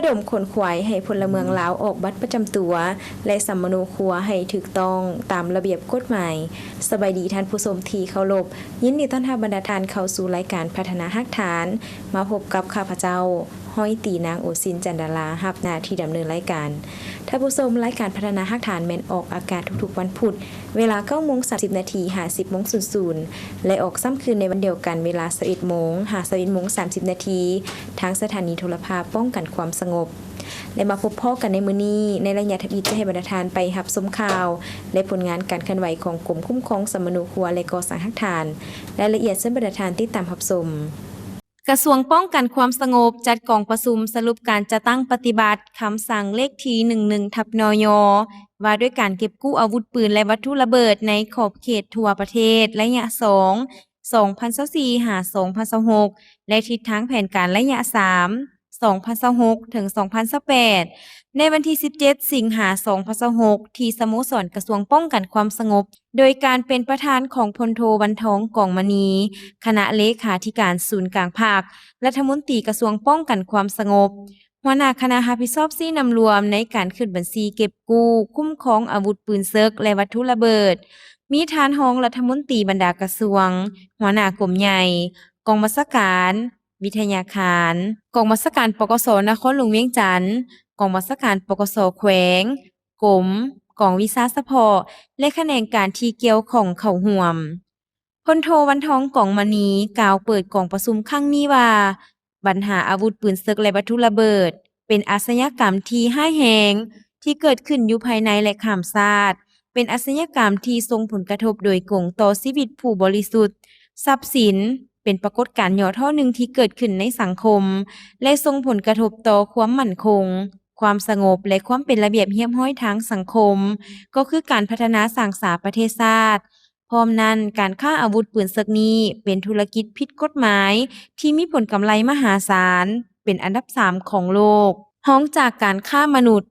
ດົມຂົນຂວາຍໃຫ້ພົນລະເມືອງລາວອອກບັດປະຈຳຕົວ ແລະ ສຳມະໂນຄົວໃຫ້ຖືກຕ້ອງຕາມລະບຽບກົດໝາຍ. ສະບາຍດີທ່ານຜູ້ຊົມທີ່ເຄົາລົບ, ຍິນດີຕ້ອນຮັບບັນດາທ່ານເຂົ້າສູ່ລາຍການພັດທະນາຮາກຖານ. ມາພົບກັບຂ້າພະເຈົ້າ ຮ້ອຍຕີ ນາງ ໂອຊິນ ຈັນດາລາ ຮັບໜ້າທີ່ດຳເນີນລາຍການ. ທ່ານຜູ້ຊົມ, ລາຍການພັດທະນາຮາກຖານແມ່ນອອກອາກາດທຸກໆວັນພຸດ ເວລາເກົ້າໂມງສາມສິບນາທີ ຫາ ສິບໂມງສູນສູນ ແລະ ອອກຊ້ຳຄືນໃນວັນດຽວກັນ ເວລາຊາວເອັດໂມງ ຫາ ຊາວເອັດໂມງສາມສິບນາທີ ທາງສະຖານີໂທລະພາບປ້ອງກັນຄວາມສະຫງົບ ແລະ ມາພົບພໍ້ກັນໃນມື້ນີ້. ໃນໄລຍະທຳອິດຈະໃຫ້ບັນດາທ່ານໄປຮັບຊົມຂ່າວ ແລະ ຜົນງານການເຄື່ອນໄຫວຂອງກົມຄຸ້ມຄອງສຳມະໂນຄົວ ແລະ ກໍ່ສ້າງຮາກຖານ. ລາຍລະອຽດເຊີນບັນດາທ່ານຕິດຕາມຮັບຊົມ. ກະຊວງປ້ອງກັນຄວາມສະຫງົບ ຈັດກອງປະຊຸມສະຫຼຸບການຈັດຕັ້ງປະຕິບັດຄຳສັ່ງເລກທີ ໜຶ່ງໜຶ່ງ ທັບ ນຍ ວ່າດ້ວຍການເກັບກູ້ອາວຸດປືນ ແລະ ວັດຖຸລະເບີດໃນຂອບເຂດທົ່ວປະເທດ ໄລຍະ ສອງ ສອງພັນຊາວສີ່ ຫາ ສອງພັນຊາວຫົກ ແລະ ທິດທາງແຜນການໄລຍະ ສາມ ສອງພັນຊາວຫົກ ເຖິງ ສອງພັນຊາວແປດ ໃນວັນທີ ສິບເຈັດ ສິງຫາ ສອງພັນຊາວຫົກ ທີ່ສະໂມສອນກະຊວງປ້ອງກັນຄວາມສະຫງົບ ໂດຍການເປັນປະທານຂອງ ພົນໂທ ວັນທອງ ກອງມະນີ ຄະນະເລຂາທິການສູນກາງພັກ, ລັດຖະມົນຕີກະຊວງປ້ອງກັນຄວາມສະຫງົບ, ຫົວໜ້າຄະນະຮັບຜິດຊອບຊີ້ນຳລວມໃນການຂຶ້ນບັນຊີເກັບກູ້, ຄຸ້ມຄອງອາວຸດປືນເສິກ ແລະ ວັດຖຸລະເບີດ, ມີທ່ານຮອງລັດຖະມົນຕີບັນດາກະຊວງ, ຫົວໜ້າກົມໃຫຍ່, ກອງບັນຊາການ, ວິທະຍາຄານ, ກອງບັນຊາການ ປກສ ນະຄອນຫຼວງວຽງຈັນ, ກອງບັນຊາການ ປກສ ແຂວງ, ກົມ, ກອງວິຊາສະເພາະ ແລະ ຂະແໜງການທີ່ກ່ຽວຂ້ອງເຂົ້າຮ່ວມ. ພົນໂທ ວັນທອງ ກອງມະນີ ກ່າວເປີດກອງປະຊຸມຄັ້ງນີ້ວ່າ, ບັນຫາອາວຸດປືນເສິກ ແລະ ວັດຖຸລະເບີດ ເປັນອາຊະຍາກຳທີ່ຮ້າຍແຮງ ທີ່ເກີດຂຶ້ນຢູ່ພາຍໃນ ແລະ ຂ້າມຊາດ, ເປັນອາຊະຍາກຳທີ່ສົ່ງຜົນກະທົບໂດຍກົງຕໍ່ຊີວິດຜູ້ບໍລິສຸດ, ຊັບສິນ, ເປັນປາກົດການຫຍໍ້ທໍ້ໜຶ່ງທີ່ເກີດຂຶ້ນໃນສັງຄົມ ແລະ ສົ່ງຜົນກະທົບຕໍ່ຄວາມໝັ້ນຄົງ, ຄວາມສະຫງົບ ແລະ ຄວາມເປັນລະບຽບຮຽບຮ້ອຍທາງສັງຄົມ, ກໍຄືການພັດທະນາສ້າງສາປະເທດຊາດ. ພ້ອມນັ້ນ, ການຄ້າອາວຸດປືນເສິກນີ້ເປັນທຸລະກິດຜິດກົດໝາຍທີ່ມີຜົນກຳໄລມະຫາສານ, ເປັນອັນດັບສາມຂອງໂລກ, ຮອງຈາກການຄ້າມະນຸດ.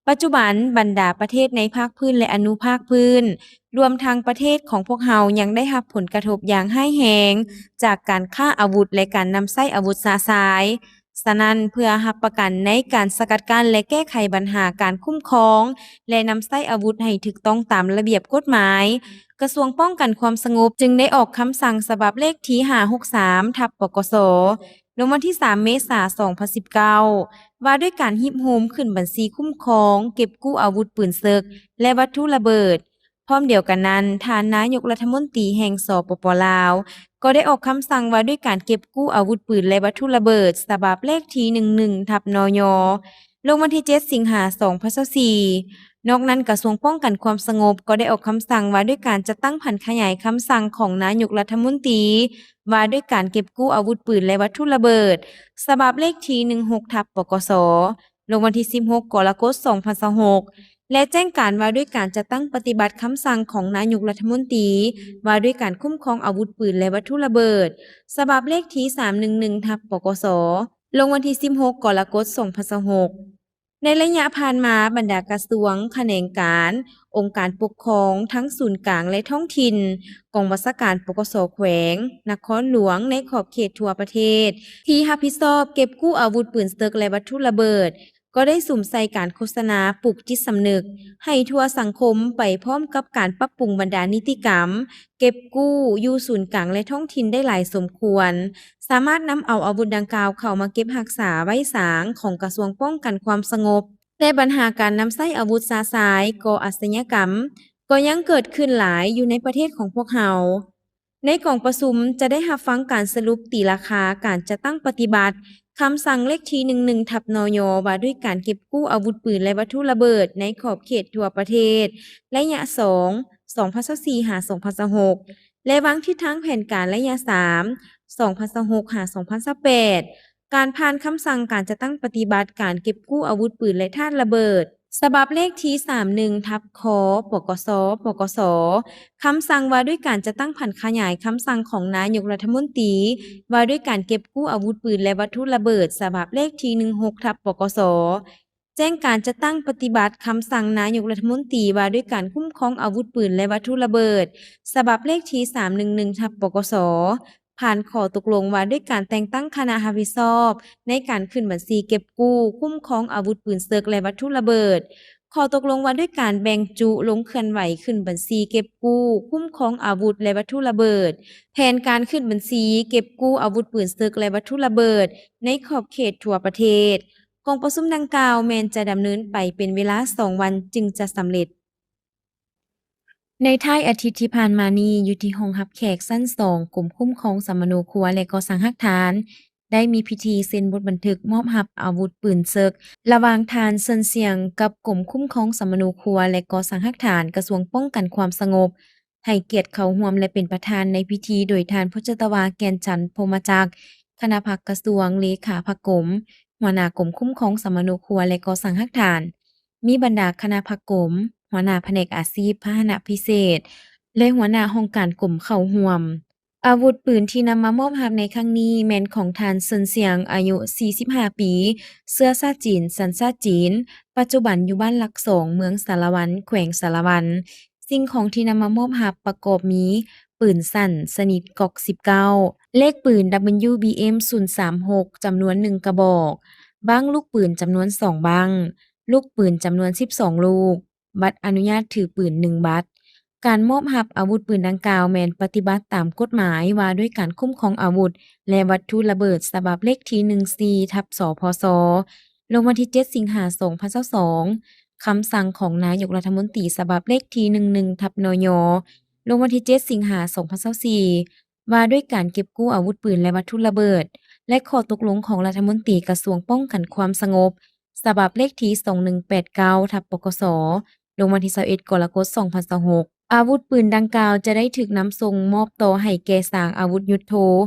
ປັດຈຸບັນ, ບັນດາປະເທດໃນພາກພື້ນ ແລະ ອະນຸພາກພື້ນ, ລວມທັງປະເທດຂອງພວກເຮົາຍັງໄດ້ຮັບຜົນກະທົບຢ່າງຮ້າຍແຮງຈາກການຄ້າອາວຸດ ແລະ ການນຳໃຊ້ອາວຸດຊະຊາຍ. ສະນັ້ນ, ເພື່ອຮັບປະກັນໃນການສະກັດກັ້ນ ແລະ ແກ້ໄຂບັນຫາການຄຸ້ມຄອງ ແລະ ນຳໃຊ້ອາວຸດໃຫ້ຖືກຕ້ອງຕາມລະບຽບກົດໝາຍ, ກະຊວງປ້ອງກັນຄວາມສະຫງົບຈຶ່ງໄດ້ອອກຄຳສັ່ງສະບັບເລກທີ ຫ້າຫົກສາມ ທັບ ປກສ ລົງວັນທີ ສາມ ເມສາ ສອງພັນສິບເກົ້າ ວ່າດ້ວຍການຮີບໂຮມຂຶ້ນບັນຊີຄຸ້ມຄອງເກັບກູ້ອາວຸດປືນເສິກ ແລະ ວັດຖຸລະເບີດ. ພ້ອມດຽວກັນນັ້ນ, ທ່ານນາຍົກລັດຖະມົນຕີແຫ່ງ ສປປ ລາວ ກໍໄດ້ອອກຄຳສັ່ງວ່າດ້ວຍການເກັບກູ້ອາວຸດປືນ ແລະ ວັດຖຸລະເບີດ ສະບັບເລກທີ ໜຶ່ງໜຶ່ງ ທັບ ນຍ ລົງວັນທີ ເຈັດ ສິງຫາ ສອງພັນຊາວສີ່. ນອກນັ້ນ, ກະຊວງປ້ອງກັນຄວາມສະຫງົບກໍໄດ້ອອກຄຳສັ່ງວ່າດ້ວຍການຈັດຕັ້ງຜັນຂະຫຍາຍຄຳສັ່ງຂອງນາຍົກລັດຖະມົນຕີວ່າດ້ວຍການເກັບກູ້ອາວຸດປືນ ແລະ ວັດຖຸລະເບີດ ສະບັບເລກທີ ໜຶ່ງຫົກ ທັບ ປກສ ລົງວັນທີ ສິບຫົກ ກໍລະກົດ ສອງພັນຊາວຫົກ ແລະ ແຈ້ງການວ່າດ້ວຍການຈັດຕັ້ງປະຕິບັດຄຳສັ່ງຂອງນາຍົກລັດຖະມົນຕີວ່າດ້ວຍການຄຸ້ມຄອງອາວຸດປືນ ແລະ ວັດຖຸລະເບີດ ສະບັບເລກທີ ສາມໜຶ່ງໜຶ່ງ ທັບ ປກສ ລົງວັນທີ ສິບຫົກ ກໍລະກົດ ສອງພັນຊາວຫົກ. ໃນໄລຍະຜ່ານມາ, ບັນດາກະຊວງ, ຂະແໜງການ, ອົງການປົກຄອງທັງສູນກາງ ແລະ ທ້ອງຖິ່ນ, ກອງບັນຊາການ ປກສ ແຂວງ, ນະຄອນຫຼວງ ໃນຂອບເຂດທົ່ວປະເທດ ທີ່ຮັບຜິດຊອບເກັບກູ້ອາວຸດປືນເສິກ ແລະ ວັດຖຸລະເບີດ ກໍໄດ້ສຸມໃສ່ການໂຄສະນາປຸກຈິດສຳນຶກໃຫ້ທົ່ວສັງຄົມ ໄປພ້ອມກັບການປັບປຸງບັນດານິຕິກຳເກັບກູ້ຢູ່ສູນກາງ ແລະ ທ້ອງຖິ່ນໄດ້ຫຼາຍສົມຄວນ, ສາມາດນຳເອົາອາວຸດດັ່ງກ່າວເຂົ້າມາເກັບຮັກສາໄວ້ສາງຂອງກະຊວງປ້ອງກັນຄວາມສະຫງົບ, ແຕ່ບັນຫາການນຳໃຊ້ອາວຸດຊະຊາຍ, ກໍ່ອາຊະຍາກຳ ກໍຍັງເກີດຂຶ້ນຫຼາຍຢູ່ໃນປະເທດຂອງພວກເຮົາ. ໃນກອງປະຊຸມຈະໄດ້ຮັບຟັງການສະຫຼຸບຕີລາຄາການຈັດຕັ້ງປະຕິບັດຄຳສັ່ງເລກທີ ໜຶ່ງໜຶ່ງ ທັບ ນຍ ວ່າດ້ວຍການເກັບກູ້ອາວຸດປືນ ແລະ ວັດຖຸລະເບີດໃນຂອບເຂດທົ່ວປະເທດ ໄລຍະ ສອງ ສອງພັນຊາວສີ່ ຫາ ສອງພັນຊາວຫົກ ແລະ ວາງທິດທາງແຜນການໄລຍະ ສາມ ສອງພັນຊາວຫົກ ຫາ ສອງພັນຊາວແປດ, ການຜ່ານຄຳສັ່ງການຈັດຕັ້ງປະຕິບັດການເກັບກູ້ອາວຸດປືນ ແລະ ທາດລະເບີດ ສະບັບເລກທີ ສາມໜຶ່ງ ທັບ ຄ ປກສ ປກສ, ຄຳສັ່ງວ່າດ້ວຍການຈັດຕັ້ງຜັນຂະຫຍາຍຄຳສັ່ງຂອງນາຍົກລັດຖະມົນຕີວ່າດ້ວຍການເກັບກູ້ອາວຸດປືນ ແລະ ວັດຖຸລະເບີດ ສະບັບເລກທີ ໜຶ່ງຫົກ ທັບ ປກສ, ແຈ້ງການຈັດຕັ້ງປະຕິບັດຄຳສັ່ງນາຍົກລັດຖະມົນຕີວ່າດ້ວຍການຄຸ້ມຄອງອາວຸດປືນ ແລະ ວັດຖຸລະເບີດ ສະບັບເລກທີ ສາມໜຶ່ງໜຶ່ງ ທັບ ປກສ, ຜ່ານຂໍ້ຕົກລົງວ່າດ້ວຍການແຕ່ງຕັ້ງຄະນະຮັບຜິດຊອບໃນການຂຶ້ນບັນຊີເກັບກູ້, ຄຸ້ມຄອງອາວຸດປືນເສິກ ແລະ ວັດຖຸລະເບີດ, ຂໍ້ຕົກລົງວ່າດ້ວຍການແບ່ງຈຸລົງເຄື່ອນໄຫວຂຶ້ນບັນຊີເກັບກູ້, ຄຸ້ມຄອງອາວຸດ ແລະ ວັດຖຸລະເບີດ, ແຜນການຂຶ້ນບັນຊີເກັບກູ້ອາວຸດປືນເສິກ ແລະ ວັດຖຸລະເບີດໃນຂອບເຂດທົ່ວປະເທດ. ກອງປະຊຸມດັ່ງກ່າວແມ່ນຈະດຳເນີນໄປເປັນເວລາສອງວັນຈຶ່ງຈະສຳເລັດ. ໃນທ້າຍອາທິດທີ່ຜ່ານມານີ້, ຢູ່ທີ່ຫ້ອງຮັບແຂກຊັ້ນສອງ ກົມຄຸ້ມຄອງສຳມະໂນຄົວ ແລະ ກໍ່ສ້າງຮາກຖານ ໄດ້ມີພິທີເຊັນບົດບັນທຶກມອບຮັບອາວຸດປືນເສິກ ລະຫວ່າງທ່ານ ເຊິນ ຊຽງ ກັບກົມຄຸ້ມຄອງສຳມະໂນຄົວ ແລະ ກໍ່ສ້າງຮາກຖານ ກະຊວງປ້ອງກັນຄວາມສະຫງົບ. ໃຫ້ກຽດເຂົ້າຮ່ວມ ແລະ ເປັນປະທານໃນພິທີໂດຍທ່ານ ພົດຈະຕະວາ ແກ່ນຈັນ ພົມມະຈັກ, ຄະນະພັກກະຊວງ, ເລຂາພັກກົມ, ຫົວໜ້າກົມຄຸ້ມຄອງສຳມະໂນຄົວ ແລະ ກໍ່ສ້າງຮາກຖານ, ມີບັນດາຄະນະພັກກົມ, ຫົວໜ້າພະແນກອາຊີບ, ພາຫະນະພິເສດ ແລະ ຫົວໜ້າຫ້ອງການກົມເຂົ້າຮ່ວມ. ອາວຸດປືນທີ່ນຳມາມອບຮັບໃນຄັ້ງນີ້ແມ່ນຂອງທ່ານ ເຊິນ ຊຽງ ອາຍຸສີ່ສິບຫ້າປີ, ເຊື້ອຊາດຈີນ, ສັນຊາດຈີນ, ປັດຈຸບັນຢູ່ບ້ານຫຼັກສອງ ເມືອງສາລະວັນ, ແຂວງສາລະວັນ. ສິ່ງຂອງທີ່ນຳມາມອບຮັບປະກອບມີ ປືນສັ້ນຊະນິດກ໊ອກສິບເກົ້າ, ເລກປືນ ດັບເບິນຢູບີເອັມ ສູນສາມຫົກ ຈຳນວນໜຶ່ງກະບອກ, ບັ້ງລູກປືນຈຳນວນສອງບັ້ງ, ລູກປືນຈຳນວນສິບສອງລູກ, ບັດອະນຸຍາດຖືປືນໜຶ່ງບັດ. ການມອບຮັບອາວຸດປືນດັ່ງກ່າວແມ່ນປະຕິບັດຕາມກົດໝາຍວ່າດ້ວຍການຄຸ້ມຄອງອາວຸດ ແລະ ວັດຖຸລະເບີດ ສະບັບເລກທີໜຶ່ງສີ່ ທັບ ສພສ ລົງວັນທີເຈັດ ສິງຫາ ສອງພັນຊາວສອງ, ຄຳສັ່ງຂອງນາຍົກລັດຖະມົນຕີ ສະບັບເລກທີໜຶ່ງໜຶ່ງ ທັບ ນຍ ລົງວັນທີເຈັດ ສິງຫາ ສອງພັນຊາວສີ່ ວ່າດ້ວຍການເກັບກູ້ອາວຸດປືນ ແລະ ວັດຖຸລະເບີດ ແລະ ຂໍ້ຕົກລົງຂອງລັດຖະມົນຕີກະຊວງປ້ອງກັນຄວາມສະຫງົບ ສະບັບເລກທີສອງໜຶ່ງແປດເກົ້າ ທັບ ປກສ ລົງວັນທີຊາວເອັດ ກໍລະກົດ ສອງພັນຊາວຫົກ. ອາວຸດປືນດັ່ງກ່າວຈະໄດ້ຖືກນຳສົ່ງມອບຕໍ່ໃຫ້ແກ່ສາງອາວຸດຍຸດໂທ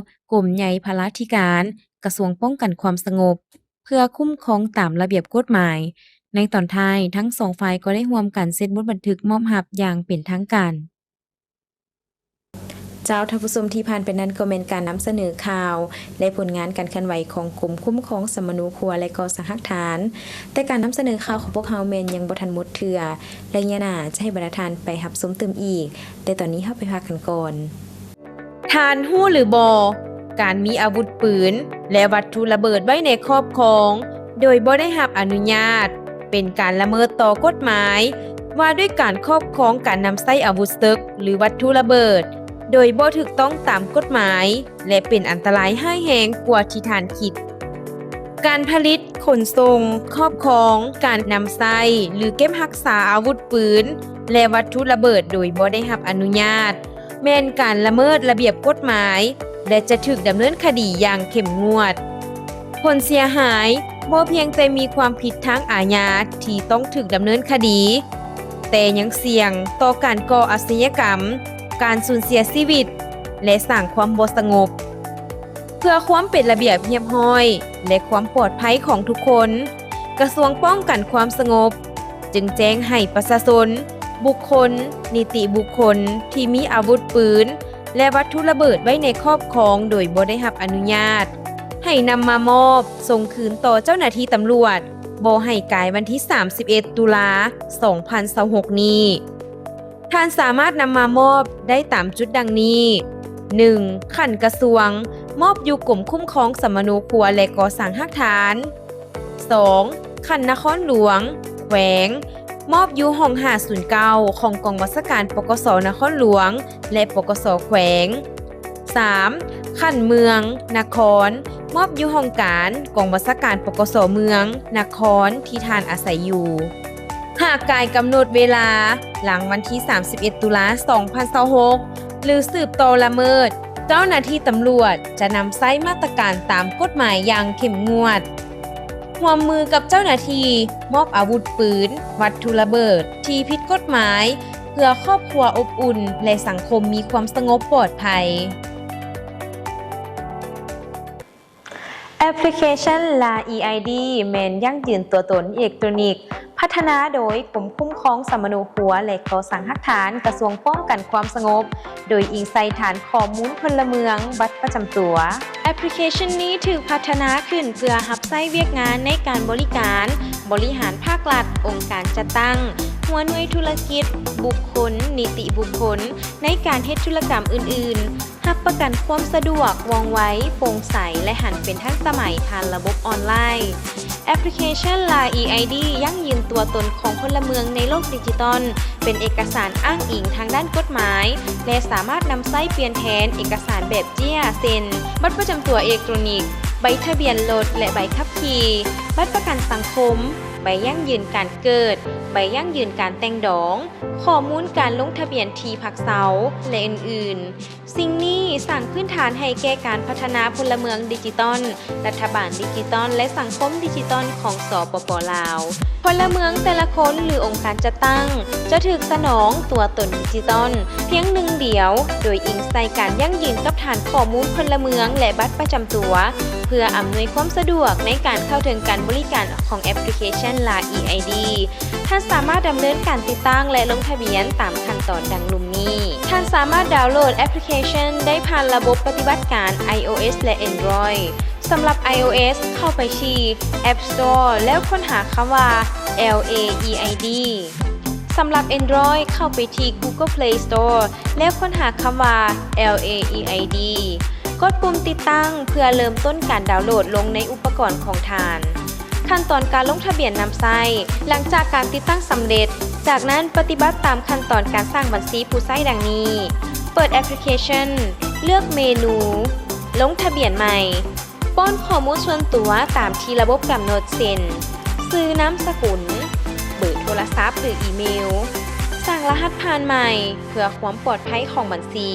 ກົມໃຫຍ່ພະລາທິການ ກະຊວງປ້ອງກັນຄວາມສະຫງົບ ເພື່ອຄຸ້ມຄອງຕາມລະບຽບກົດໝາຍ. ໃນຕອນທ້າຍ, ທັງສອງຝ່າຍກໍໄດ້ຮ່ວມກັນເຊັນບົດບັນທຶກມອບຮັບຢ່າງເປັນທາງການ. ເຈົ້າ, ທ່ານຜູ້ຊົມ, ທີ່ຜ່ານໄປນັ້ນກໍແມ່ນການນຳສະເໜີຂ່າວ ແລະ ຜົນງານການເຄື່ອນໄຫວຂອງກົມຄຸ້ມຄອງສຳມະໂນຄົວ ແລະ ກໍ່ສ້າງຮາກຖານ. ແຕ່ການນຳສະເໜີຂ່າວຂອງພວກເຮົາແມ່ນຍັງບໍ່ທັນໝົດເທື່ອ, ໄລຍະໜ້າຈະໃຫ້ບັນດາທ່ານໄປຮັບຊົມຕື່ມອີກ, ແຕ່ຕອນນີ້ເຮົາໄປພັກກັນກ່ອນ. ທ່ານຮູ້ຫຼືບໍ່? ການມີອາວຸດປືນ ແລະ ວັດຖຸລະເບີດໄວ້ໃນຄອບຄອງໂດຍບໍ່ໄດ້ຮັບອະນຸຍາດ ເປັນການລະເມີດຕໍ່ກົດໝາຍວ່າດ້ວຍການຄອບຄອງ, ການນຳໃຊ້ອາວຸດເສິກ ຫຼື ວັດຖຸລະເບີດ ໂດຍບໍ່ຖືກຕ້ອງຕາມກົດໝາຍ ແລະ ເປັນອັນຕະລາຍຮ້າຍແຮງກວ່າທີ່ທ່ານຄິດ. ການຜະລິດ, ຂົນສົ່ງ, ຄອບຄອງ, ການນຳໃຊ້ ຫຼື ເກັບຮັກສາອາວຸດປືນ ແລະ ວັດຖຸລະເບີດໂດຍບໍ່ໄດ້ຮັບອະນຸຍາດ ແມ່ນການລະເມີດລະບຽບກົດໝາຍ ແລະ ຈະຖືກດຳເນີນຄະດີຢ່າງເຂັ້ມງວດ. ຜົນເສຍຫາຍບໍ່ພຽງແຕ່ມີຄວາມຜິດທາງອາຍາທີ່ຕ້ອງຖືກດຳເນີນຄະດີ, ແຕ່ຍັງສ່ຽງຕໍ່ການກໍ່ອາຊະຍາກຳ, ການສູນເສຍຊີວິດ ແລະ ສ້າງຄວາມບໍ່ສະຫງົບ. ເພື່ອຄວາມເປັນລະບຽບຮຽບຮ້ອຍ ແລະ ຄວາມປອດໄພຂອງທຸກຄົນ, ກະຊວງປ້ອງກັນຄວາມສະຫງົບ ຈຶ່ງແຈ້ງໃຫ້ປະຊາຊົນ, ບຸກຄົນ, ນິຕິບຸກຄົນທີ່ມີອາວຸດປືນ ແລະ ວັດຖຸລະເບີດໄວ້ໃນຄອບຄອງໂດຍບໍ່ໄດ້ຮັບອະນຸຍາດ ໃຫ້ນຳມາມອບສົ່ງຄືນຕໍ່ເຈົ້າໜ້າທີ່ຕຳຫຼວດ ບໍ່ໃຫ້ກາຍວັນທີສາມສິບເອັດ ຕຸລາ ສອງພັນຊາວຫົກນີ້. ທ່ານສາມາດນຳມາມອບໄດ້ຕາມຈຸດດັ່ງນີ້: ໜຶ່ງ, ຂັ້ນກະຊວງ, ມອບຢູ່ກົມຄຸ້ມຄອງສຳມະໂນຄົວ ແລະ ກໍ່ສ້າງຮາກຖານ. ສອງ, ຂັ້ນນະຄອນຫຼວງ, ແຂວງ, ມອບຢູ່ຫ້ອງຫ້າສູນເກົ້າ ຂອງກອງບັນຊາການ ປກສ ນະຄອນຫຼວງ ແລະ ປກສ ແຂວງ. ສາມ, ຂັ້ນເມືອງ, ນະຄອນ, ມອບຢູ່ຫ້ອງການກອງບັນຊາການ ປກສ ເມືອງ, ນະຄອນ ທີ່ທ່ານອາໄສຢູ່. ຫາກກາຍກຳນົດເວລາຫຼັງວັນທີສາມສິບເອັດ ຕຸລາ ສອງພັນຊາວຫົກ ຫຼື ສືບຕໍ່ລະເມີດ, ເຈົ້າໜ້າທີ່ຕຳຫຼວດຈະນຳໃຊ້ມາດຕະການຕາມກົດໝາຍຢ່າງເຂັ້ມງວດ. ຮ່ວມມືກັບເຈົ້າໜ້າທີ່ມອບອາວຸດປືນ, ວັດຖຸລະເບີດທີ່ຜິດກົດໝາຍ ເພື່ອຄອບຄົວອົບອຸ່ນ ແລະ ສັງຄົມມີຄວາມສະຫງົບປອດໄພ. ແອັບພລິເຄຊັນ ລາ ອີ ໄອ ດີ ແມ່ນຢັ້ງຢືນຕົວຕົນອີເລັກໂຕຣນິກ ພັດທະນາໂດຍກົມຄຸ້ມຄອງສຳມະໂນຄົວ ແລະ ກໍ່ສ້າງຮາກຖານ ກະຊວງປ້ອງກັນຄວາມສະຫງົບ ໂດຍອີງໃສ່ຖານຂໍ້ມູນພົນລະເມືອງ, ບັດປະຈຳຕົວ. ແອັບພລິເຄຊັນນີ້ຖືກພັດທະນາຂຶ້ນເພື່ອຮັບໃຊ້ວຽກງານໃນການບໍລິການ, ບໍລິຫານພາກລັດ, ອົງການຈັດຕັ້ງ, ຫົວໜ່ວຍທຸລະກິດ, ບຸກຄົນ, ນິຕິບຸກຄົນ, ໃນການເຮັດທຸລະກຳອື່ນໆ. ຮັບປະກັນຄວາມສະດວກ, ວ່ອງໄວ, ໂປ່ງໃສ ແລະ ຫັນເປັນທັນສະໄໝຜ່ານລະບົບອອນລາຍ. ແອັບພລິເຄຊັນ ລາວ ອີ ໄອ ດີ ຢັ້ງຢືນຕົວຕົນຂອງພົນລະເມືອງໃນໂລກດິຈິຕອນ, ເປັນເອກະສານອ້າງອີງທາງດ້ານກົດໝາຍ ແລະ ສາມາດນຳໃຊ້ປ່ຽນແທນເອກະສານແບບເຈ້ຍ ເຊັ່ນ ບັດປະຈຳຕົວເອເລັກໂຕຣນິກ, ໃບທະບຽນລົດ ແລະ ໃບຂັບຂີ່, ບັດປະກັນສັງຄົມ, ໃບຢັ້ງຢືນການເກີດ, ໃບຢັ້ງຢືນການແຕ່ງດອງ, ຂໍ້ມູນການລົງທະບຽນທີ່ພັກເຊົາ ແລະ ອື່ນໆ. ສິ່ງນີ້ສ້າງພື້ນຖານໃຫ້ແກ່ການພັດທະນາພົນລະເມືອງດິຈິຕອນ, ລັດຖະບານດິຈິຕອນ ແລະ ສັງຄົມດິຈິຕອນຂອງ ສປປ ລາວ. ພົນລະເມືອງແຕ່ລະຄົນ ຫຼື ອົງການຈັດຕັ້ງ ຈະຖືກສະໜອງຕົວຕົນດິຈິຕອນພຽງໜຶ່ງດຽວ, ໂດຍອີງໃສ່ການຢັ້ງຢືນກັບຖານຂໍ້ມູນພົນລະເມືອງ ແລະ ບັດປະຈຳຕົວ, ເພື່ອອຳນວຍຄວາມສະດວກໃນການເຂົ້າເຖິງການບໍລິການຂອງແອັບພລິເຄຊັນ ລາວ ອີ ໄອ ດີ. ທ່ານສາມາດດຳເນີນການຕິດຕັ້ງ ແລະ ລົງທະບຽນຕາມຂັ້ນຕອນດັ່ງລຸ່ມນີ້. ທ່ານສາມາດດາວໂຫຼດແອັບພລິເຄຊັນໄດ້ຜ່ານລະບົບປະຕິບັດການ ໄອໂອເອສ ແລະ ແອນດຣອຍ. ສຳລັບ ໄອໂອເອສ ເຂົ້າໄປທີ່ App Store ແລ້ວຄົ້ນຫາຄຳວ່າ ແອລ ເອ ອີ ໄອ ດີ. ສຳລັບ Android ເຂົ້າໄປທີ່ Google Play Store ແລ້ວຄົ້ນຫາຄຳວ່າ ແອລ ເອ ອີ ໄອ ດີ. ກົດປຸ່ມຕິດຕັ້ງເພື່ອເລີ່ມຕົ້ນການດາວໂຫຼດລົງໃນອຸປະກອນຂອງທ່ານ. ຂັ້ນຕອນການລົງທະບຽນນຳໃຊ້. ຫຼັງຈາກການຕິດຕັ້ງສຳເລັດ, ຈາກນັ້ນປະຕິບັດຕາມຂັ້ນຕອນການສ້າງບັນຊີຜູ້ໃຊ້ດັ່ງນີ້: ເປີດແອັບພລິເຄຊັນ, ເລືອກເມນູ ລົງທະບຽນໃໝ່, ປ້ອນຂໍ້ມູນສ່ວນຕົວຕາມທີ່ລະບົບກຳນົດ ເຊັ່ນ ຊື່, ນາມສະກຸນ, ເບີໂທລະສັບ ຫຼື ອີເມວ. ສ້າງລະຫັດຜ່ານໃໝ່ເພື່ອຄວາມປອດໄພຂອງບັນຊີ.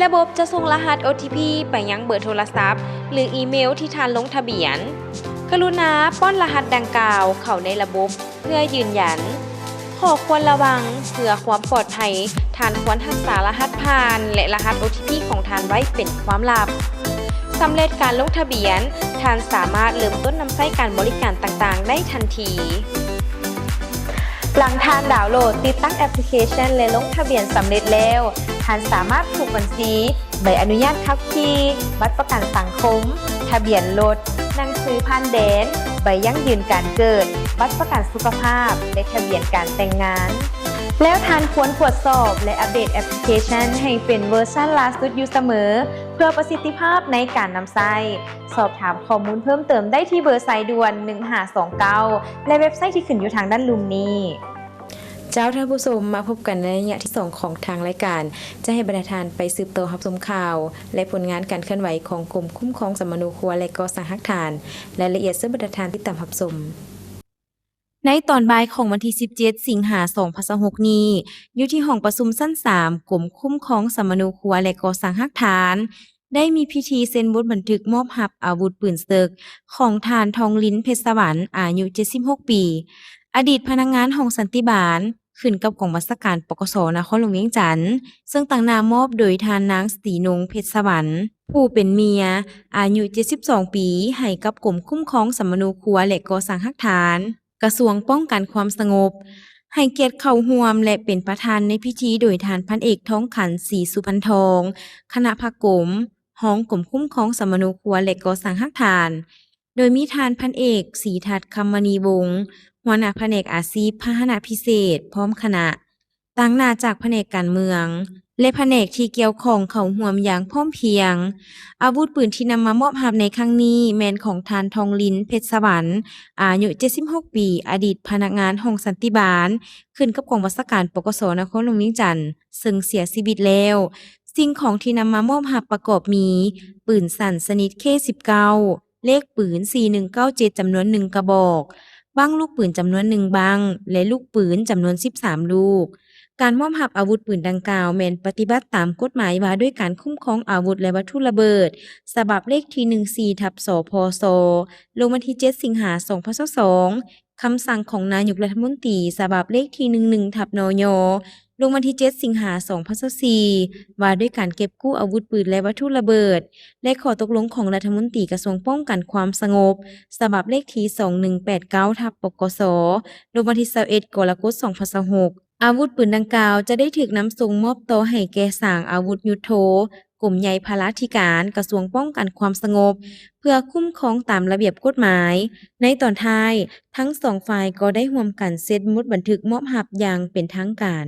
ລະບົບຈະສົ່ງລະຫັດ ໂອ ທີ ພີ ໄປຍັງເບີໂທລະສັບ ຫຼື ອີເມວທີ່ທ່ານລົງທະບຽນ. ກະລຸນາປ້ອນລະຫັດດັ່ງກ່າວເຂົ້າໃນລະບົບເພື່ອຢືນຢັນ. ຂໍ້ຄວນລະວັງ, ເພື່ອຄວາມປອດໄພ, ທ່ານຄວນຮັກສາລະຫັດຜ່ານ ແລະ ລະຫັດ ໂອ ທີ ພີ ຂອງທ່ານໄວ້ເປັນຄວາມລັບ. ສຳເລັດການລົງທະບຽນ, ທ່ານສາມາດເລີ່ມຕົ້ນນຳໃຊ້ການບໍລິການຕ່າງໆໄດ້ທັນທີ. ຫຼັງທ່ານດາວໂຫຼດ, ຕິດຕັ້ງແອັບພລິເຄຊັນ ແລະ ລົງທະບຽນສຳເລັດແລ້ວ, ທ່ານສາມາດຜູກບັນຊີ, ໃບອະນຸຍາດຂັບຂີ່, ບັດປະກັນສັງຄົມ, ທະບຽນລົດ, ໜັງສືຜ່ານແດນ, ໃບຢັ້ງຢືນການເກີດ, ບັດປະກັນສຸຂະພາບ ແລະ ທະບຽນການແຕ່ງງານ. ແລ້ວທ່ານຄວນກວດສອບ ແລະ ອັບເດດແອັບພລິເຄຊັນໃຫ້ເປັນເວີຊັນລ່າສຸດຢູ່ສະເໝີ ເພື່ອປະສິດທິພາບໃນການນຳໃຊ້. ສອບຖາມຂໍ້ມູນເພີ່ມເຕີມໄດ້ທີ່ເບີສາຍດ່ວນ ໜຶ່ງຫ້າສອງເກົ້າ ແລະ ເວັບໄຊທີ່ຂຶ້ນຢູ່ທາງດ້ານລຸ່ມນີ້. ເຈົ້າທ່ານຜູ້ຊົມ, ມາພົບກັນໃນໄລຍະທີສອງຂອງທາງລາຍການ. ຈະໃຫ້ບັນດາທ່ານໄປສືບຕໍ່ຮັບຊົມຂ່າວ ແລະ ຜົນງານການເຄື່ອນໄຫວຂອງກົມຄຸ້ມຄອງສຳມະໂນຄົວ ແລະ ກໍ່ສ້າງຮາກຖານ. ລາຍລະອຽດເຊີນບັນດາທ່ານຕິດຕາມຮັບຊົມ. ໃນຕອນບ່າຍຂອງວັນທີສິບເຈັດ ສິງຫາ ສອງພັນຊາວຫົກນີ້, ຢູ່ທີ່ຫ້ອງປະຊຸມຊັ້ນສາມ ກົມຄຸ້ມຄອງສຳມະໂນຄົວ ແລະ ກໍ່ສ້າງຮາກຖານ ໄດ້ມີພິທີເຊັນບົດບັນທຶກມອບຮັບອາວຸດປືນເສິກຂອງທ່ານ ທອງລິນ ເພັດສະຫວັນ ອາຍຸເຈັດສິບຫົກປີ, ອະດີດພະນັກງານຫ້ອງສັນຕິບານ ຂຶ້ນກັບກອງບັນຊາການ ປກສ ນະຄອນຫຼວງວຽງຈັນ, ເຊິ່ງຕາງໜ້າມອບໂດຍທ່ານນາງ ສີນົງ ເພັດສະຫວັນ ຜູ້ເປັນເມຍ ອາຍຸເຈັດສິບສອງປີ ໃຫ້ກັບກົມຄຸ້ມຄອງສຳມະໂນຄົວ ແລະ ກໍ່ສ້າງຮາກຖານ ກະຊວງປ້ອງກັນຄວາມສະຫງົບ ໃຫ້ກຽດເຂົ້າຮ່ວມ ແລະ ເປັນປະທານໃນພິທີໂດຍທ່ານ ພັນເອກ ທອງຂັນ ສີສຸພັນທອງ ຄະນະພັກກົມ, ຮອງກົມຄຸ້ມຄອງສຳມະໂນຄົວ ແລະ ກໍ່ສ້າງຮາກຖານ, ໂດຍມີທ່ານ ພັນເອກ ສີທັດ ຄຳມະນີວົງ ຫົວໜ້າພະແນກອາຊີບພາຫະນະພິເສດ ພ້ອມຄະນະ, ຕາງໜ້າຈາກພະແນກການເມືອງ ແລະ ພະແນກທີ່ກ່ຽວຂ້ອງເຂົ້າຮ່ວມຢ່າງພ້ອມພຽງ. ອາວຸດປືນທີ່ນຳມາມອບຮັບໃນຄັ້ງນີ້ແມ່ນຂອງທ່ານ ທອງລິນ ເພັດສະຫວັນ ອາຍຸເຈັດສິບຫົກປີ, ອະດີດພະນັກງານຫ້ອງສັນຕິບານ ຂຶ້ນກັບກອງບັນຊາການ ປກສ ນະຄອນຫຼວງວຽງຈັນ ເຊິ່ງເສຍຊີວິດແລ້ວ. ສິ່ງຂອງທີ່ນຳມາມອບຮັບປະກອບມີ ປືນສັ້ນຊະນິດ ເຄ ສິບເກົ້າ ເລກປືນ ສີ່ໜຶ່ງເກົ້າເຈັດ ຈຳນວນໜຶ່ງກະບອກ, ບັ້ງລູກປືນຈຳນວນໜຶ່ງບັ້ງ ແລະ ລູກປືນຈຳນວນສິບສາມລູກ. ການມອບຮັບອາວຸດປືນດັ່ງກ່າວແມ່ນປະຕິບັດຕາມກົດໝາຍວ່າດ້ວຍການຄຸ້ມຄອງອາວຸດ ແລະ ວັດຖຸລະເບີດ ສະບັບເລກທີ ໜຶ່ງສີ່ ທັບ ສພສ ລົງວັນທີ ເຈັດ ສິງຫາ ສອງພັນຊາວສອງ, ຄຳສັ່ງຂອງນາຍົກລັດຖະມົນຕີ ສະບັບເລກທີ ໜຶ່ງໜຶ່ງ ທັບ ນຍ ລົງວັນທີ ເຈັດ ສິງຫາ ສອງພັນຊາວສີ່ ວ່າດ້ວຍການເກັບກູ້ອາວຸດປືນ ແລະ ວັດຖຸລະເບີດ ແລະ ຂໍ້ຕົກລົງຂອງລັດຖະມົນຕີກະຊວງປ້ອງກັນຄວາມສະຫງົບ ສະບັບເລກທີ ສອງໜຶ່ງແປດເກົ້າ ທັບ ປກສ ລົງວັນທີ ຊາວເອັດ ກໍລະກົດ ສອງພັນຊາວຫົກ. ອາວຸດປືນດັ່ງກ່າວຈະໄດ້ຖືກນຳສົ່ງມອບຕໍ່ໃຫ້ແກ່ສາງອາວຸດຍຸດໂທ ກົມໃຫຍ່ພະລາທິການ ກະຊວງປ້ອງກັນຄວາມສະຫງົບ ເພື່ອຄຸ້ມຄອງຕາມລະບຽບກົດໝາຍ. ໃນຕອນທ້າຍ, ທັງສອງຝ່າຍກໍໄດ້ຮ່ວມກັນເຊັນບົດບັນທຶກມອບຮັບຢ່າງເປັນທາງການ.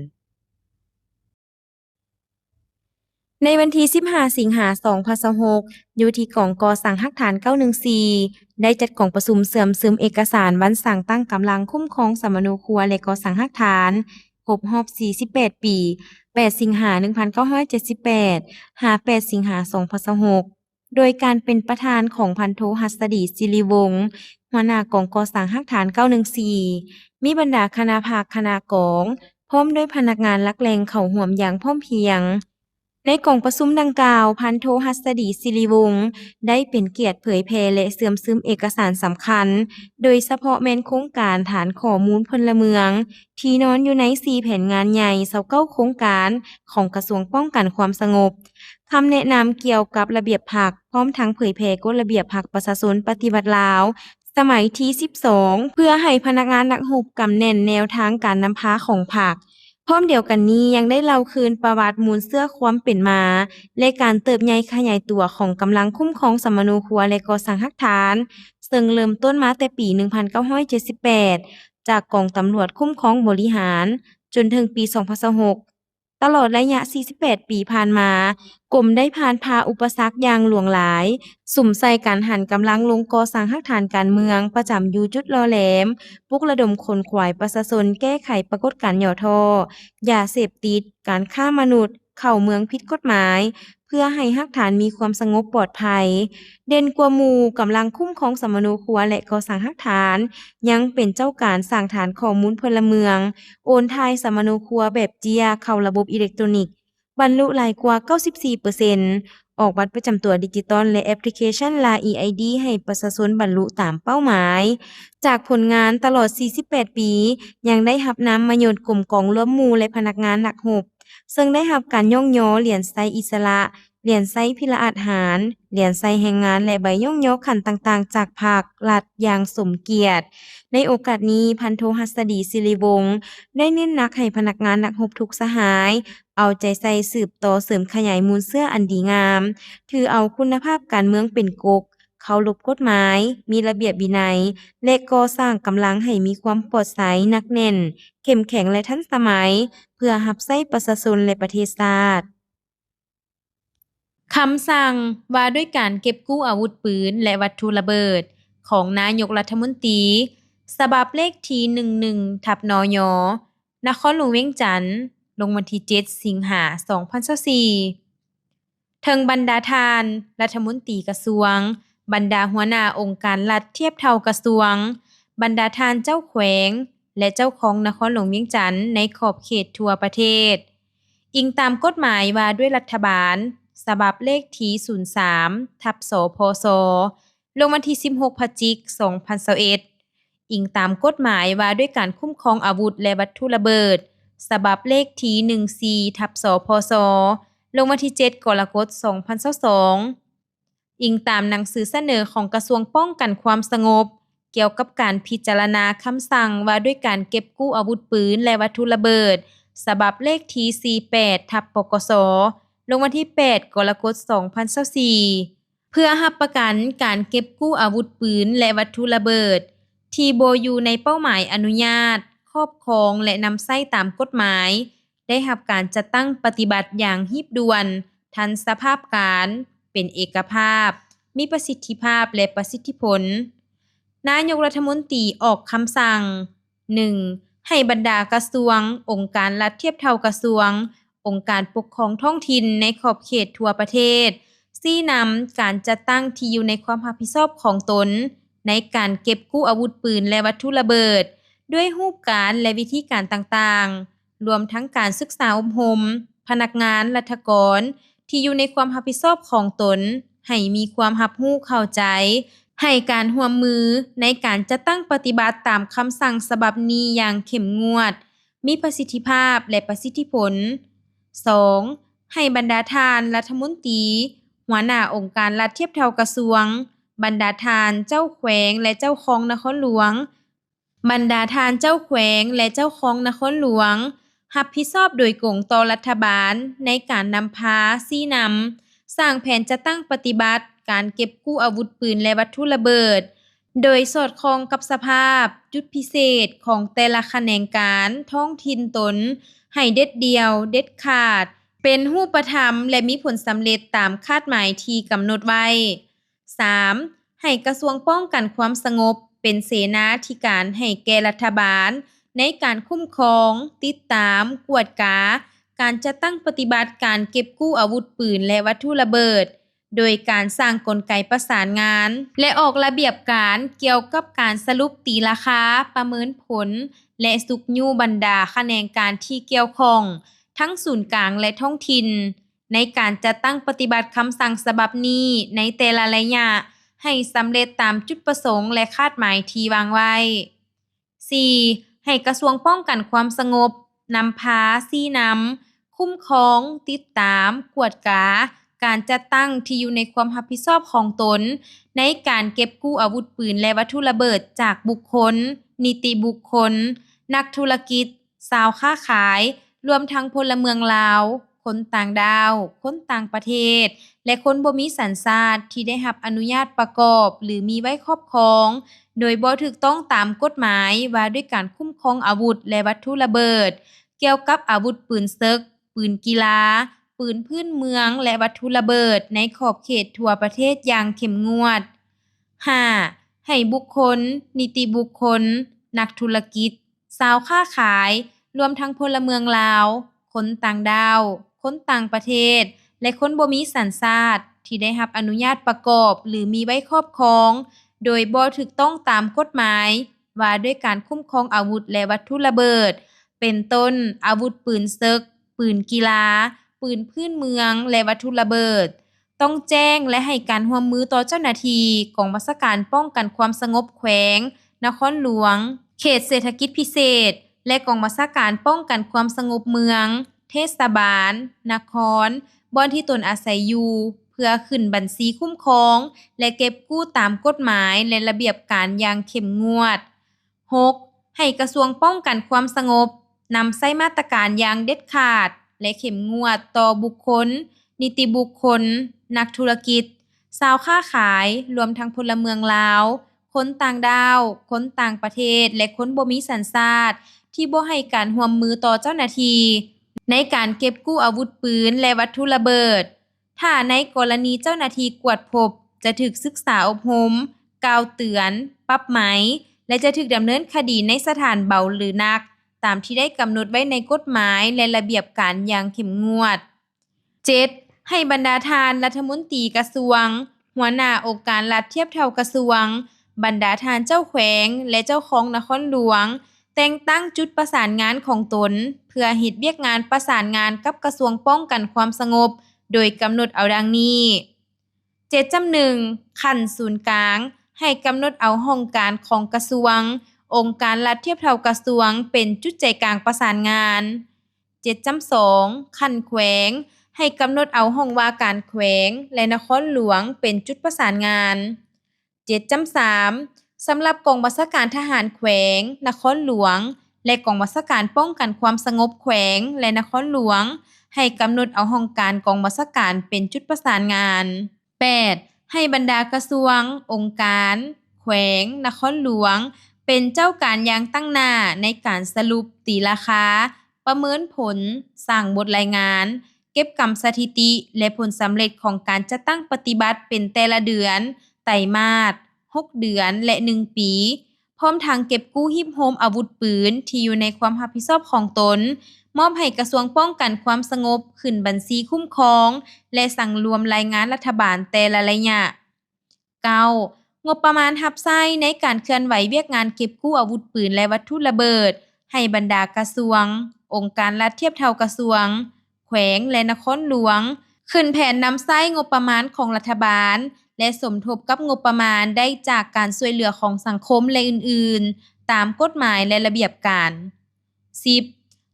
ໃນວັນທີສິບຫ້າ ສິງຫາ ສອງພັນຊາວຫົກ ຢູ່ທີ່ກອງກໍ່ສ້າງຮາກຖານເກົ້າໜຶ່ງສີ່ ໄດ້ຈັດກອງປະຊຸມເຊື່ອມຊຶມເອກະສານວັນສ້າງຕັ້ງກຳລັງຄຸ້ມຄອງສຳມະໂນຄົວ ແລະ ກໍ່ສ້າງຮາກຖານ ຄົບຮອບສີ່ສິບແປດປີ, ແປດ ສິງຫາ ໜຶ່ງພັນເກົ້າຮ້ອຍເຈັດສິບແປດ ຫາ ແປດ ສິງຫາ ສອງພັນຊາວຫົກ ໂດຍການເປັນປະທານຂອງພັນໂທ ຫັດສະດີ ສິລິວົງ ຫົວໜ້າກອງກໍ່ສ້າງຮາກຖານເກົ້າໜຶ່ງສີ່, ມີບັນດາຄະນະພັກ, ຄະນະກອງ ພ້ອມດ້ວຍພະນັກງານຫຼັກແຫຼ່ງເຂົ້າຮ່ວມຢ່າງພ້ອມພຽງ. ໃນກອງປະຊຸມດັ່ງກ່າວ, ພັນໂທ ຫັດສະດີ ສິລິວົງ ໄດ້ເປັນກຽດເຜີຍແຜ່ ແລະ ເຊື່ອມຊຶມເອກະສານສຳຄັນ, ໂດຍສະເພາະແມ່ນໂຄງການຖານຂໍ້ມູນພົນລະເມືອງ ທີ່ນອນຢູ່ໃນສີ່ແຜນງານໃຫຍ່ ຊາວເກົ້າໂຄງການຂອງກະຊວງປ້ອງກັນຄວາມສະຫງົບ, ຄຳແນະນຳກ່ຽວກັບລະບຽບພັກ, ພ້ອມທັງເຜີຍແຜ່ກົດລະບຽບພັກປະຊາຊົນປະຕິວັດລາວ ສະໄໝທີສິບສອງ ເພື່ອໃຫ້ພະນັກງານນັກຮົບກຳແໜ້ນແນວທາງການນຳພາຂອງພັກ. ພ້ອມດຽວກັນນີ້ ຍັງໄດ້ເລົ່າຄືນປະຫວັດມູນເຊື້ອຄວາມເປັນມາ ແລະ ການເຕີບໃຫຍ່ຂະຫຍາຍຕົວຂອງກຳລັງຄຸ້ມຄອງສຳມະໂນຄົວ ແລະ ກໍ່ສ້າງຮາກຖານ, ເຊິ່ງເລີ່ມຕົ້ນມາແຕ່ປີໜຶ່ງພັນເກົ້າຮ້ອຍເຈັດສິບແປດ ຈາກກອງຕຳຫຼວດຄຸ້ມຄອງບໍລິຫານ ຈົນເຖິງປີສອງພັນຊາວຫົກ. ຕະຫຼອດໄລຍະສີ່ສິບແປດປີຜ່ານມາ, ກົມໄດ້ຜ່ານຜ່າອຸປະສັກຢ່າງຫຼວງຫຼາຍ, ສຸມໃສ່ການຫັນກຳລັງລົງກໍ່ສ້າງຮາກຖານການເມືອງປະຈຳຢູ່ຈຸດຫຼໍ່ແຫຼມ, ປຸກລະດົມຂົນຂວາຍປະຊາຊົນແກ້ໄຂປາກົດການຫຍໍ້ທໍ້, ຢາເສບຕິດ, ການຄ້າມະນຸດ, ເຂົ້າເມືອງຜິດກົດໝາຍ, ເພື່ອໃຫ້ຮາກຖານມີຄວາມສະຫງົບປອດໄພ. ເດັ່ນກວ່າໝູ່, ກຳລັງຄຸ້ມຄອງສຳມະໂນຄົວ ແລະ ກໍ່ສ້າງຮາກຖານ ຍັງເປັນເຈົ້າການສ້າງຖານຂໍ້ມູນພົນລະເມືອງ, ໂອນຖ່າຍສຳມະໂນຄົວແບບເຈ້ຍເຂົ້າລະບົບອີເລັກໂຕຣນິກ ບັນລຸຫຼາຍກວ່າເກົ້າສິບສີ່ເປີເຊັນ, ອອກບັດປະຈຳຕົວດິຈິຕອນ ແລະ ແອັບພລິເຄຊັນ ລາຍ ອີ ໄອ ດີ ໃຫ້ປະຊາຊົນບັນລຸຕາມເປົ້າໝາຍ. ຈາກຜົນງານຕະຫຼອດສີ່ສິບແປດປີ, ຍັງໄດ້ຮັບນາມມະຍົດກົມກອງລວມໝູ່ ແລະ ພະນັກງານນັກຮົບ, ເຊິ່ງໄດ້ຮັບການຍ້ອງຍໍຫຼຽນໄຊອິດສະຫຼະ, ຫຼຽນໄຊພິລະອາດຫານ, ຫຼຽນໄຊແຮງງານ ແລະ ໃບຍ້ອງຍໍຂັ້ນຕ່າງໆຈາກພັກ, ລັດ ຢ່າງສົມກຽດ. ໃນໂອກາດນີ້, ພັນໂທ ຫັດສະດີ ສິລິວົງ ໄດ້ເນັ້ນໜັກໃຫ້ພະນັກງານນັກຮົບທຸກສະຫາຍ ເອົາໃຈໃສ່ສືບຕໍ່ເສີມຂະຫຍາຍມູນເຊື້ອອັນດີງາມ, ຖືເອົາຄຸນນະພາບການເມືອງເປັນກົກ, ເຄົາລົບກົດໝາຍ, ມີລະບຽບວິໄນ ແລະ ກໍ່ສ້າງກຳລັງໃຫ້ມີຄວາມປອດໃສ, ໜັກແໜ້ນ, ເຂັ້ມແຂງ ແລະ ທັນສະໄໝ ເພື່ອຮັບໃຊ້ປະຊາຊົນ ແລະ ປະເທດຊາດ. ຄຳສັ່ງວ່າດ້ວຍການເກັບກູ້ອາວຸດປືນ ແລະ ວັດຖຸລະເບີດ ຂອງນາຍົກລັດຖະມົນຕີ ສະບັບເລກທີ ໜຶ່ງໜຶ່ງ ທັບ ນຍ ນະຄອນຫຼວງວຽງຈັນ ລົງວັນທີ ເຈັດ ສິງຫາ ສອງພັນຊາວສີ່ ເຖິງບັນດາທ່ານລັດຖະມົນຕີກະຊວງ, ບັນດາຫົວໜ້າອົງການລັດທຽບເທົ່າກະຊວງ, ບັນດາທ່ານເຈົ້າແຂວງ ແລະ ເຈົ້າຄອງນະຄອນຫຼວງວຽງຈັນໃນຂອບເຂດທົ່ວປະເທດ, ອີງຕາມກົດໝາຍວ່າດ້ວຍລັດຖະບານ ສະບັບເລກທີ ສູນສາມ ທັບ ສພສ ລົງວັນທີ ສິບຫົກ ພະຈິກ ສອງພັນຊາວເອັດ, ອີງຕາມກົດໝາຍວ່າດ້ວຍການຄຸ້ມຄອງອາວຸດ ແລະ ວັດຖຸລະເບີດ ສະບັບເລກທີ ໜຶ່ງສີ່ ທັບ ສພສ ລົງວັນທີ ເຈັດ ກໍລະກົດ ສອງພັນຊາວສອງ, ອີງຕາມໜັງສືສະເໜີຂອງກະຊວງປ້ອງກັນຄວາມສະຫງົບ ກ່ຽວກັບການພິຈາລະນາຄຳສັ່ງວ່າດ້ວຍການເກັບກູ້ອາວຸດປືນ ແລະ ວັດຖຸລະເບີດ ສະບັບເລກທີ ສີ່ແປດ ທັບ ປກສ ລົງວັນທີ ແປດ ກໍລະກົດ ສອງພັນຊາວສີ່ ເພື່ອຮັບປະກັນການເກັບກູ້ອາວຸດປືນ ແລະ ວັດຖຸລະເບີດ ທີ່ບໍ່ຢູ່ໃນເປົ້າໝາຍອະນຸຍາດຄອບຄອງ ແລະ ນຳໃຊ້ຕາມກົດໝາຍ ໄດ້ຮັບການຈັດຕັ້ງປະຕິບັດຢ່າງຮີບດ່ວນ, ທັນສະພາບການ, ເປັນເອກະພາບ, ມີປະສິດທິພາບ ແລະ ປະສິດທິຜົນ. ນາຍົກລັດຖະມົນຕີອອກຄຳສັ່ງ, ໜຶ່ງ ໃຫ້ບັນດາກະຊວງ, ອົງການລັດທຽບເທົ່າກະຊວງ, ອົງການປົກຄອງທ້ອງຖິ່ນໃນຂອບເຂດທົ່ວປະເທດ ຊີ້ນຳການຈັດຕັ້ງທີ່ຢູ່ໃນຄວາມຮັບຜິດຊອບຂອງຕົນ ໃນການເກັບກູ້ອາວຸດປືນ ແລະ ວັດຖຸລະເບີດ ດ້ວຍຮູບການ ແລະ ວິທີການຕ່າງໆ, ລວມທັງການສຶກສາອົບຮົມພະນັກງານລັດຖະກອນທີ່ຢູ່ໃນຄວາມຮັບຜິດຊອບຂອງຕົນ ໃຫ້ມີຄວາມຮັບຮູ້ເຂົ້າໃຈ, ໃຫ້ການຮ່ວມມືໃນການຈັດຕັ້ງປະຕິບັດຕາມຄຳສັ່ງສະບັບນີ້ຢ່າງເຂັ້ມງວດ, ມີປະສິດທິພາບ ແລະ ປະສິດທິຜົນ. ສອງ ໃຫ້ບັນດາທ່ານລັດຖະມົນຕີ, ຫົວໜ້າອົງການລັດທຽບເທົ່າກະຊວງ, ບັນດາທ່ານເຈົ້າແຂວງ ແລະ ເຈົ້າຄອງນະຄອນຫຼວງ, ບັນດາທ່ານເຈົ້າແຂວງ ແລະ ເຈົ້າຄອງນະຄອນຫຼວງ ຮັບຜິດຊອບໂດຍກົງຕໍ່ລັດຖະບານໃນການນຳພາ, ຊີ້ນຳ, ສ້າງແຜນຈັດຕັ້ງປະຕິບັດການເກັບກູ້ອາວຸດປືນ ແລະ ວັດຖຸລະເບີດ ໂດຍສອດຄ່ອງກັບສະພາບ, ຈຸດພິເສດຂອງແຕ່ລະຂະແໜງການທ້ອງຖິ່ນຕົນໃຫ້ເດັດດ່ຽວ, ເດັດຂາດ, ເປັນຮູບປະທຳ ແລະ ມີຜົນສຳເລັດຕາມຄາດໝາຍທີ່ກຳນົດໄວ້. ສາມ ໃຫ້ກະຊວງປ້ອງກັນຄວາມສະຫງົບເປັນເສນາທິການໃຫ້ແກ່ລັດຖະບານ ໃນການຄຸ້ມຄອງ, ຕິດຕາມ, ກວດກາ ການຈັດຕັ້ງປະຕິບັດການເກັບກູ້ອາວຸດປືນ ແລະ ວັດຖຸລະເບີດ ໂດຍການສ້າງກົນໄກປະສານງານ ແລະ ອອກລະບຽບການກ່ຽວກັບການສະຫຼຸບຕີລາຄາ, ປະເມີນຜົນ ແລະ ຊຸກຍູ້ບັນດາຂະແໜງການທີ່ກ່ຽວຂ້ອງ ທັງສູນກາງ ແລະ ທ້ອງຖິ່ນ ໃນການຈັດຕັ້ງປະຕິບັດຄຳສັ່ງສະບັບນີ້ໃນແຕ່ລະໄລຍະ ໃຫ້ສຳເລັດຕາມຈຸດປະສົງ ແລະ ຄາດໝາຍທີ່ວາງໄວ້. ສີ່ ໃຫ້ກະຊວງປ້ອງກັນຄວາມສະຫງົບ ນຳພາ, ຊີ້ນຳ, ຄຸ້ມຄອງ, ຕິດຕາມ, ກວດກາ ການຈັດຕັ້ງທີ່ຢູ່ໃນຄວາມຮັບຜິດຊອບຂອງຕົນ ໃນການເກັບກູ້ອາວຸດປືນ ແລະ ວັດຖຸລະເບີດຈາກບຸກຄົນ, ນິຕິບຸກຄົນ, ນັກທຸລະກິດ, ຊາວຄ້າຂາຍ, ລວມທັງພົນລະເມືອງລາວ, ຄົນຕ່າງດ້າວ, ຄົນຕ່າງປະເທດ ແລະ ຄົນບໍ່ມີສັນຊາດທີ່ໄດ້ຮັບອະນຸຍາດປະກອບ ຫຼື ມີໄວ້ຄອບຄອງ ໂດຍບໍ່ຖືກຕ້ອງຕາມກົດໝາຍວ່າດ້ວຍການຄຸ້ມຄອງອາວຸດ ແລະ ວັດຖຸລະເບີດ ກ່ຽວກັບອາວຸດປືນເສິກ, ປືນກິລາ, ປືນພື້ນເມືອງ ແລະ ວັດຖຸລະເບີດ ໃນຂອບເຂດທົ່ວປະເທດຢ່າງເຂັ້ມງວດ. ຫ້າ ໃຫ້ບຸກຄົນ, ນິຕິບຸກຄົນ, ນັກທຸລະກິດ, ຊາວຄ້າຂາຍ, ລວມທັງພົນລະເມືອງລາວ, ຄົນຕ່າງດ້າວ, ຄົນຕ່າງປະເທດ ແລະ ຄົນບໍ່ມີສັນຊາດ ທີ່ໄດ້ຮັບອະນຸຍາດປະກອບ ຫຼື ມີໄວ້ຄອບຄອງ ໂດຍບໍ່ຖືກຕ້ອງຕາມກົດໝາຍວ່າດ້ວຍການຄຸ້ມຄອງອາວຸດ ແລະ ວັດຖຸລະເບີດ ເປັນຕົ້ນ ອາວຸດປືນເສິກ, ປືນກິລາ, ປືນພື້ນເມືອງ ແລະ ວັດຖຸລະເບີດ ຕ້ອງແຈ້ງ ແລະ ໃຫ້ການຮ່ວມມືຕໍ່ເຈົ້າໜ້າທີ່ກອງບັນຊາການປ້ອງກັນຄວາມສະຫງົບແຂວງ, ນະຄອນຫຼວງ, ເຂດເສດຖະກິດພິເສດ ແລະ ກອງບັນຊາການປ້ອງກັນຄວາມສະຫງົບເມືອງ, ເທດສະບານ, ນະຄອນ ບ່ອນທີ່ຕົນອາໄສຢູ່ ເພື່ອຂຶ້ນບັນຊີຄຸ້ມຄອງ ແລະ ເກັບກູ້ຕາມກົດໝາຍ ແລະ ລະບຽບການຢ່າງເຂັ້ມງວດ. ຫົກ ໃຫ້ກະຊວງປ້ອງກັນຄວາມສະຫງົບ ນຳໃຊ້ມາດຕະການຢ່າງເດັດຂາດ ແລະ ເຂັ້ມງວດຕໍ່ບຸກຄົນ, ນິຕິບຸກຄົນ, ນັກທຸລະກິດ, ຊາວຄ້າຂາຍ, ລວມທັງພົນລະເມືອງລາວ, ຄົນຕ່າງດ້າວ, ຄົນຕ່າງປະເທດ ແລະ ຄົນບໍ່ມີສັນຊາດ ທີ່ບໍ່ໃຫ້ການຮ່ວມມືຕໍ່ເຈົ້າໜ້າທີ່ ໃນການເກັບກູ້ອາວຸດປືນ ແລະ ວັດຖຸລະເບີດ. ຖ້າໃນກໍລະນີເຈົ້າໜ້າທີ່ກວດພົບ ຈະຖືກສຶກສາອົບຮົມ, ກ່າວເຕືອນ, ປັບໃໝ ແລະ ຈະຖືກດຳເນີນຄະດີໃນສະຖານເບົາ ຫຼື ໜັກ ຕາມທີ່ໄດ້ກຳນົດໄວ້ໃນກົດໝາຍ ແລະ ລະບຽບການຢ່າງເຂັ້ມງວດ. ເຈັດ ໃຫ້ບັນດາທ່ານລັດຖະມົນຕີກະຊວງ, ຫົວໜ້າອົງການລັດທຽບເທົ່າກະຊວງ, ບັນດາທ່ານເຈົ້າແຂວງ ແລະ ເຈົ້າຄອງນະຄອນຫຼວງ ແຕ່ງຕັ້ງຈຸດປະສານງານຂອງຕົນ ເພື່ອເຮັດວຽກງານປະສານງານກັບກະຊວງປ້ອງກັນຄວາມສະຫງົບ ໂດຍກຳນົດເອົາດັ່ງນີ້. ເຈັດຈຸດໜຶ່ງ ຂັ້ນສູນກາງ ໃຫ້ກຳນົດເອົາຫ້ອງການຂອງກະຊວງ, ອົງການລັດທຽບເທົ່າກະຊວງ ເປັນຈຸດໃຈກາງປະສານງານ. ເຈັດຈຸດສອງ ຂັ້ນແຂວງ ໃຫ້ກຳນົດເອົາຫ້ອງວ່າການແຂວງ ແລະ ນະຄອນຫຼວງ ເປັນຈຸດປະສານງານ. ເຈັດຈຸດສາມ ສຳລັບກອງບັນຊາການທະຫານແຂວງ, ນະຄອນຫຼວງ ແລະ ກອງບັນຊາການປ້ອງກັນຄວາມສະຫງົບແຂວງ ແລະ ນະຄອນຫຼວງ ໃຫ້ກຳນົດເອົາຫ້ອງການກອງບັນຊາການເປັນຈຸດປະສານງານ. ແປດ ໃຫ້ບັນດາກະຊວງ, ອົງການ, ແຂວງ, ນະຄອນຫຼວງ ເປັນເຈົ້າການຢ່າງຕັ້ງໜ້າໃນການສະຫຼຸບ, ຕີລາຄາ, ປະເມີນຜົນ, ສ້າງບົດລາຍງານ, ເກັບກຳສະຖິຕິ ແລະ ຜົນສຳເລັດຂອງການຈັດຕັ້ງປະຕິບັດເປັນແຕ່ລະເດືອນ, ໄຕມາດ, ຫົກເດືອນ ແລະ ໜຶ່ງປີ, ພ້ອມທັງເກັບກູ້ຮີບໂຮມອາວຸດປືນທີ່ຢູ່ໃນຄວາມຮັບຜິດຊອບຂອງຕົນ, ມອບໃຫ້ກະຊວງປ້ອງກັນຄວາມສະຫງົບຂຶ້ນບັນຊີຄຸ້ມຄອງ ແລະ ສັງລວມລາຍງານລັດຖະບານແຕ່ລະໄລຍະ. ເກົ້າ ງົບປະມານຮັບໃຊ້ໃນການເຄື່ອນໄຫວວຽກງານເກັບກູ້ອາວຸດປືນ ແລະ ວັດຖຸລະເບີດ ໃຫ້ບັນດາກະຊວງ, ອົງການລັດທຽບເທົ່າກະຊວງ, ແຂວງ ແລະ ນະຄອນຫຼວງ ຂຶ້ນແຜນນຳໃຊ້ງົບປະມານຂອງລັດຖະບານ ແລະ ສົມທົບກັບງົບປະມານໄດ້ຈາກການຊ່ວຍເຫຼືອຂອງສັງຄົມ ແລະ ອື່ນໆ ຕາມກົດໝາຍ ແລະ ລະບຽບການ. ສິບ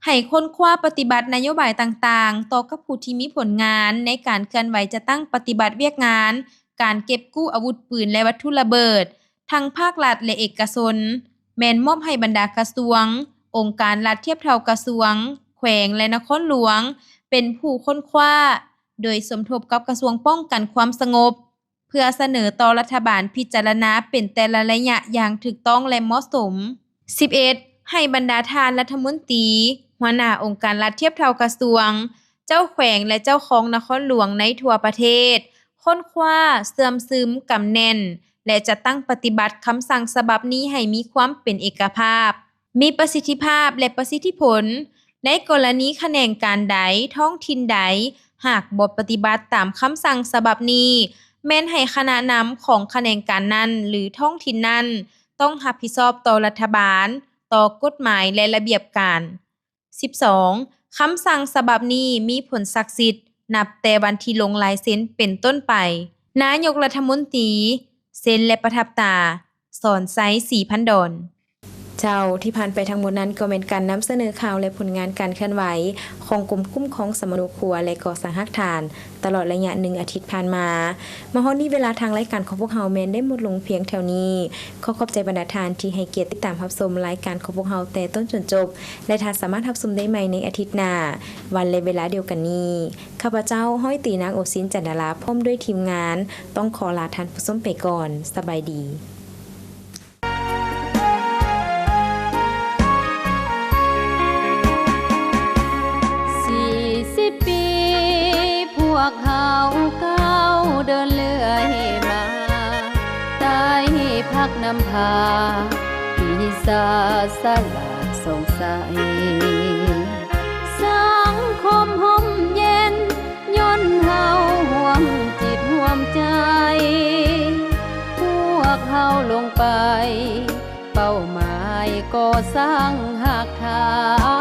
ໃຫ້ຄົ້ນຄວ້າປະຕິບັດນະໂຍບາຍຕ່າງໆ ຕໍ່ກັບຜູ້ທີ່ມີຜົນງານໃນການເຄື່ອນໄຫວຈັດຕັ້ງປະຕິບັດວຽກງານການເກັບກູ້ອາວຸດປືນ ແລະ ວັດຖຸລະເບີດ ທັງພາກລັດ ແລະ ເອກະຊົນ ແມ່ນມອບໃຫ້ບັນດາກະຊວງ, ອົງການລັດທຽບເທົ່າກະຊວງ, ແຂວງ ແລະ ນະຄອນຫຼວງ ເປັນຜູ້ຄົ້ນຄວ້າ ໂດຍສົມທົບກັບກະຊວງປ້ອງກັນຄວາມສະຫງົບ ເພື່ອສະເໜີຕໍ່ລັດຖະບານພິຈາລະນາເປັນແຕ່ລະໄລຍະຢ່າງຖືກຕ້ອງ ແລະ ເໝາະສົມ. ສິບເອັດ ໃຫ້ບັນດາທ່ານລັດຖະມົນຕີ, ຫົວໜ້າອົງການລັດທຽບເທົ່າກະຊວງ, ເ ເຈົ້າແຂວງ ແລະ ເຈົ້າຄອງນະຄອນຫຼວງໃນທົ່ວປະເທດ ຄົ້ນຄວ້າ, ເຊື່ອມຊຶມ, ກຳແໜ້ນ ແລະ ຈັດຕັ້ງປະຕິບັດຄຳສັ່ງສະບັບນີ້ໃຫ້ມີຄວາມເປັນເອກະພາບ, ມີປະສິດທິພາບ ແລະ ປະສິດທິຜົນ. ໃນກໍລະນີຂະແໜງການໃດ, ທ້ອງຖິ່ນໃດ ຫາກບໍ່ປະຕິບັດຕາມຄຳສັ່ງສະບັບນີ້, ແມ່ນໃຫ້ຄະນະນຳຂອງຂະແໜງການນັ້ນ ຫຼື ທ້ອງຖິ່ນນັ້ນ ຕ້ອງຮັບຜິດຊອບຕໍ່ລັດຖະບານ, ຕໍ່ກົດໝາຍ ແລະ ລະບຽບການ. ສິບສອງ ຄຳສັ່ງສະບັບນີ້ມີຜົນສັກສິດນັບແຕ່ວັນທີ່ລົງລາຍເຊັນເປັນຕົ້ນໄປ. ນາຍົກລັດຖະມົນຕີ ເຊັນ ແລະ ປະທັບຕາ ສອນໄຊ ສີພັນດອນ. ເຈົ້າ, ທີ່ຜ່ານໄປທັງໝົດນັ້ນກໍແມ່ນການນຳສະເໜີຂ່າວ ແລະ ຜົນງານການເຄື່ອນໄຫວຂອງກົມຄຸ້ມຄອງສຳມະໂນຄົວ ແລະ ກໍ່ສ້າງຮາກຖານ ຕະຫຼອດໄລຍະໜຶ່ງອາທິດຜ່ານມາ. ມາຮອດນີ້ເວລາທາງລາຍການຂອງພວກເຮົາແມ່ນໄດ້ໝົດລົງພຽງເທົ່ານີ້. ຂໍຂອບໃຈບັນດາທ່ານທີ່ໃຫ້ກຽດຕິດຕາມຮັບຊົມລາຍການຂອງພວກເຮົາແຕ່ຕົ້ນຈົນຈົບ ແລະ ທ່ານສາມາດຮັບຊົມໄດ້ໃໝ່ໃນອາທິດໜ້າ ວັນ ແລະ ເວລາດຽວກັນນີ້. ຂ້າພະເຈົ້າ ຮ້ອຍຕີ ນາງໂອຊິນ ຈັນດາລາ ພ້ອມດ້ວຍທີມງານ ຕ້ອງຂໍລາທ່ານຜູ້ຊົມໄປກ່ອນ. ສະບາຍດີ. ສີ່ສິບປີ ພວກເຮົາກ້າວເດີນເລື່ອຍມາ ໃຕ້ພັກນຳພາ ປີສາສະຫຼາດສ່ອງໃສ ສັງຄົມຮົ່ມເຢັນ ຍ້ອນເຮົາຮ່ວມຈິດຮ່ວມໃຈ ພວກເຮົາລົງໄປ ເປົ້າໝາຍກໍ່ສ້າງຮາກຖານ.